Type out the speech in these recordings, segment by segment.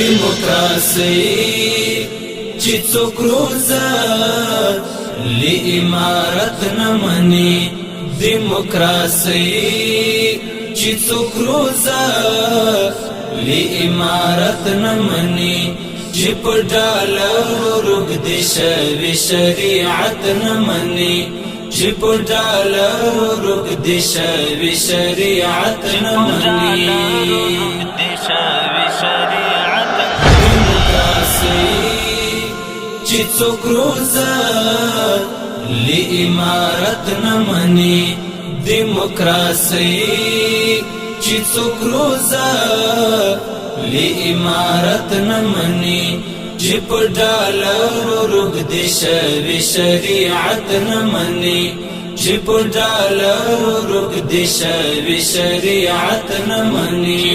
دیموکراسي چې څوک روزه لی امارت نه مني، دیموکراسي چې څوک روزه لی امارت نه مني، چې په ډالرو روږدي شوي شریعت نه مني، چې په ډالرو روږدي شوي شریعت نه مني. دیموکراسي چې څوک روزه لی امارت نه مني، دیموکراسي چې څوک روزه لی امارت نه مني، چې په ډالرو روږدي شوي شریعت نه مني، چې په ډالرو روږدي شوي شریعت نه مني.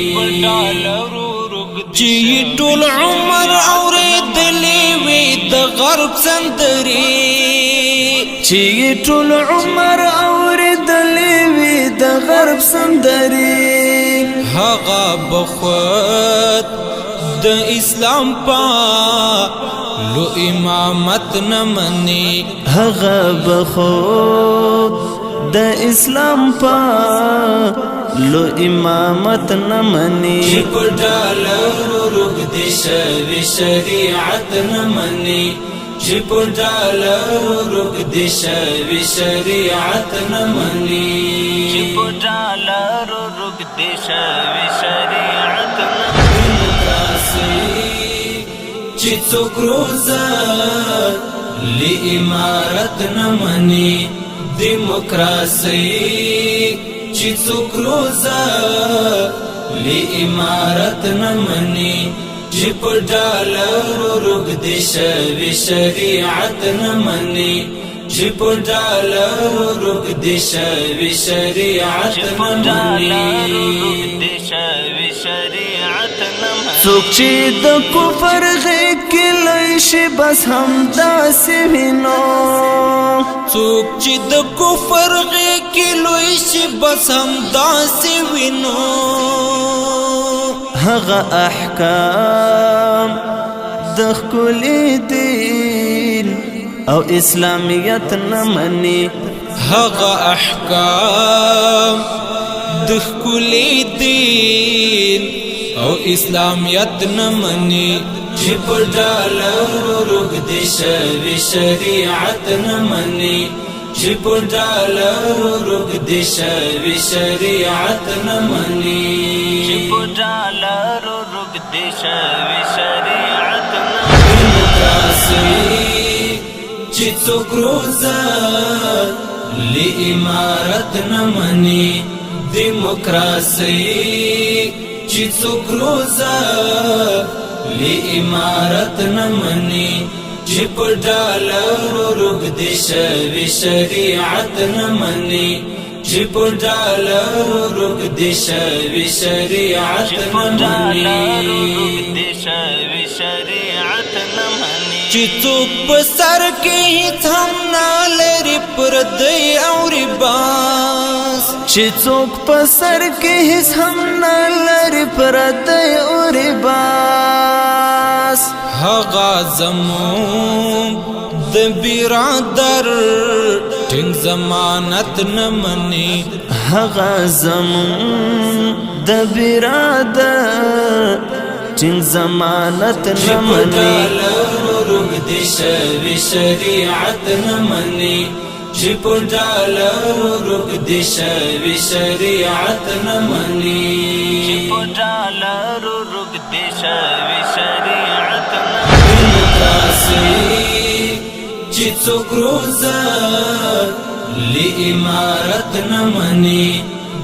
چې ټول عمر اورېدلې وي د غرب سندرې، چې ټول عمر اورېدلې وي د غرب سندرې، هغه بخوت د اسلام په لو امامت نه مني، هغه بخود د اسلام په لو امامت نه مني، چې په ډالرو روږدي شوي شریعت نه مني، چې په ډالرو روږدي شوي شریعت نه مني، چې په ډالرو روږدي شوي شریعت نه. دیموکراسي چې څوک روزه لی امارت نه مني، دیموکراسي چې څوک روزه لی امارت نه مني، چې په ډالرو روږدي شوي شریعت نه مني، چې په ډالرو روږدي شوي شریعت نه مني. څوک چې د کفر غېږ کې لوی شي بس همداسې وینو، څوک چې د کفر غېږ کې لوی شي بس همداسې وینو، هغه احکام د ښکلي دین او اسلامیت نه مني، هغه احکام د ښکلي دین او اسلامیت نه مني، چې په ډالرو روږدي شوي شریعت نه مني، چې په ډالرو روږدي شوي شریعت نه مني، چې په ډالرو روږدي شوي شریعت نه. دیموکراسي چې څوک روزه لی امارت نه مني، دیموکراسي چې څوک روزه لی امارت نه مني، چې په ډالرو روږدي شوي شریعت نه مني، چې په ډالرو روږدي شوي شریعت نه مني. چې څوک په سر کې هیڅ هم نه لري پردی او رباس، چې څوک په سر کې هیڅ هم نه لري پردی او رباس، هغه زمون د برادر ټینګ ضمانت نه مني، هغه زمون د برادر ټینګ ضمانت چې نه په مني، ډالرو روږدي شوي شریعت نه مني، چې په ډالرو روږدي شوي شریعت نه مني، چې په ډالرو روږدي شوي شریعت نه. دیموکراسي چې څوک روزه لی امارت نه مني،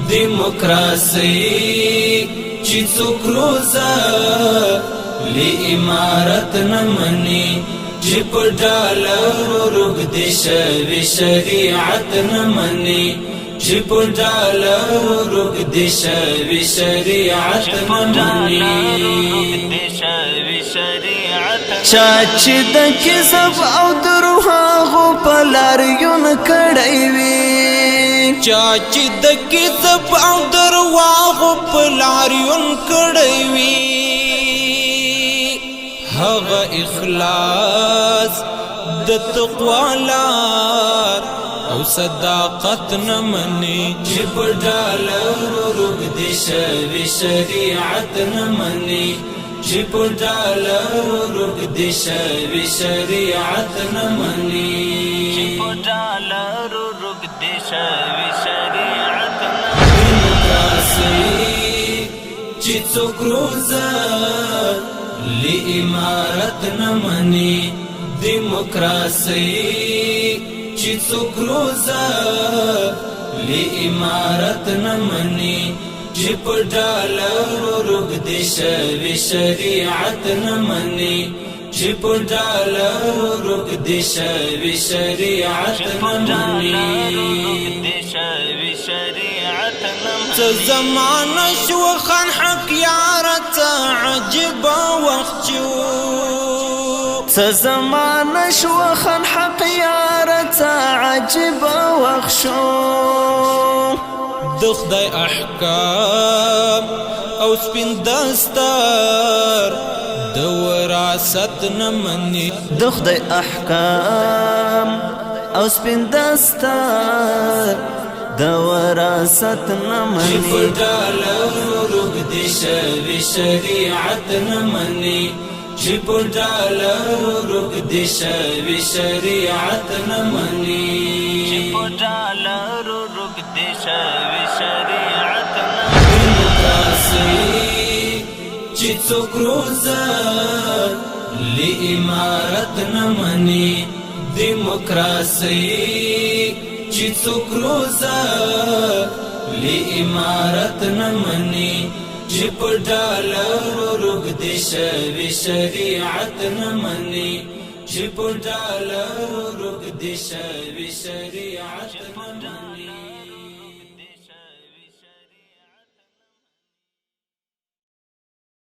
دیموکراسي چې څوک روزه لی امارت نه مني، چې په ډالرو روږدي شوي شریعت نه مني، چې په ډالرو روږدي شوي شریعت نه مني. چا چې د کذب او درواغو په لاریون کړی وي، چا چې د کذب او درواغو په لاریون کړی وي، هغه اخلاص د تقوا لار او صداقت نه مني. چې په ډالرو روږدي شوي شریعت نه مني، چې په ډالرو روږدي شوي شریعت نه مني، چې په ډالرو روږدي شوي شریعت نه. دیموکراسي چې څوک روزه لی امارت نه مني، دیموکراسي چې څوک روزه لی امارت نه مني، چې په ډالرو روږدي شوي شریعت نه مني، چې په ډالرو روږدي شوي شریعت چې نه په ډالرو مني. روږدي شوي شریعت نه څه مني. زمانه شو خان حق یاره، څه عجیبه وخت چې و. څه زمانه شو خان حق یاره، څه عجیبه وخت شو. د خدای احکام او سپین دستار د وراثت نه مني. د خدای احکام او سپین دستار د وراثت نه چې په مني. ډالرو روږدي شوي شریعت نه مني، چې په ډالرو روږدي شوي شریعت نه مني، چې په ډالرو روږدي شوي شریعت نه. دیموکراسي چې څوک روزه لی امارت نه مني، دیموکراسي چې څوک روزه لی امارت نه مني، چې په ډالرو روږدي شوي شریعت نه مني، چې په ډالرو روږدي شوي شریعت نه مني.